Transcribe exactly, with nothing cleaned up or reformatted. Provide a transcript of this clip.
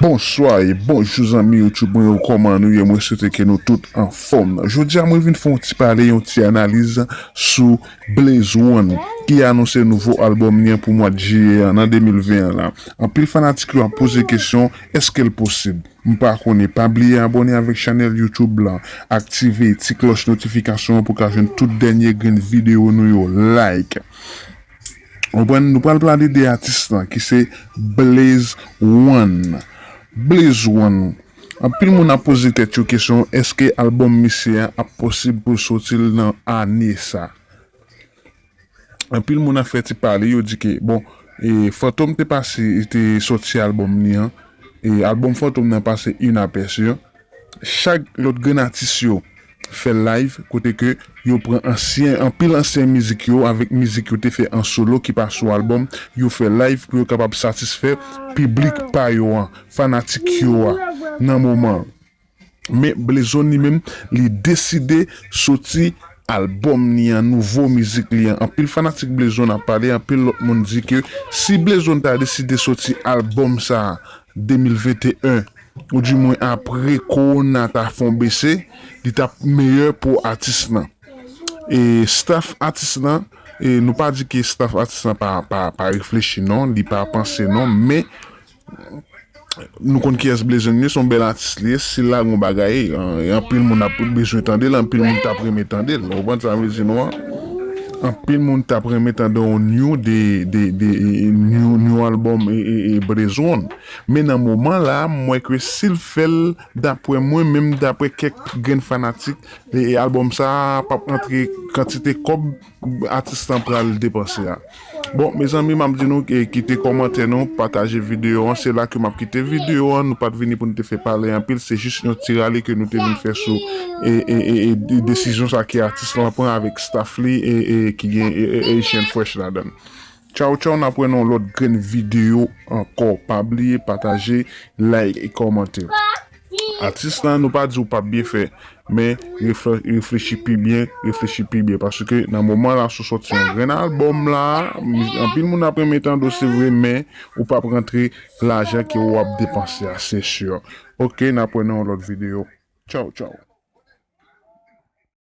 Bonswa e bonjou zanmi YouTube mwen yo, kòman nou ye? Mwen swete ke nou tout anfòm. Jodi a mwen vin fè yon ti pale, yon ti analiz sou Blaze One ki anonse nouvo albòm li an pou mwa jiyè an nan de mil ven an la. Anpil fanatik yo ap poze kesyon, èske l posib? M pa konnen, pa bliye abòne avèk chanèl YouTube la, aktive ti klòch notifikasyon an pou ka jwenn tout dènye grenn videyo nou yo, like. Konprann, nou pral pale de atis lan ki se Blaze One. Blaze One. Anpil moun ap poze tèt yo kesyon, èske albòm misye a ap posib pou l soti l nan ane sa? Anpil moun ap fè ti pale, yo di ke, bon, e, Fantom te pase, te soti albòm li an, e albòm Fantom nan pase inapèsi. Chak lòt grenn atis yo fè live kote ke yo pran ansyen, anpil ansyen mizik yo avèk mizik yo te fè an solo ki pa sou albòm, yo fè live pou yo kapab satisfè piblik pa yo an, fanatik yo a nan moman an. Men Blaze One li menm, li deside soti albòm li an, nouvo mizik li an. Anpil fanatik Blaze One ap pale, anpil lòt moun di ke si Blaze One ta deside soti albòm sa a de mil venteyen, ou di mwen apre kowona ta fon bese, li t ap meyè pou atis lan. E staff atis lan, e nou pa di ke staff atis lan pa, pa, pa reflechi non, li pa panse non, men nou konn kiyès Blaze One ye, se yon bèl atis li ye, si l lage yon bagay, an, anpil moun ap bezwen tande l, anpil moun t ap renmen tande l. Ou konprann sa m vle di nou an? Anpil moun t ap renmen tande yon new de, de, de, new, new album e, e, e Blaze One. Men nan moman la, m wè ke si l fè l, daprè mwen menm, daprè kèk grenn fanatik, e, e album sa a p ap antre kantite kòb atis lan pral depanse a. Bon, mezanmi, m ap di nou, e, kite kòmantè nou, pataje videyo an, se la ke m ap kite videyo an, nou pa t vini pou n te fè pale anpil, se jis yon ti rale ke nou te vin fè sou, e, e, e, e, de-, desizyon sa ke atis lan pran avèk staff li, e, e, ki gen, e, e, Haitian Fresh ladan l. Tchaw, tchaw, n ap wè nan yon lòt grenn videyo ankò. Pa bliye pataje, like e kòmante. Atis lan, nou pa di w p ap byen fè, men refle-, reflechi pi byen, reflechi pi byen. Paske nan moman la, si w sòti yon grenn albòm la, anpil moun ap renmen tande w, se vre, men ou p ap rantre lajan ke w ap depanse a, se si. Oke, n ap wè nan yon lòt videyo. Tchaw, tchaw.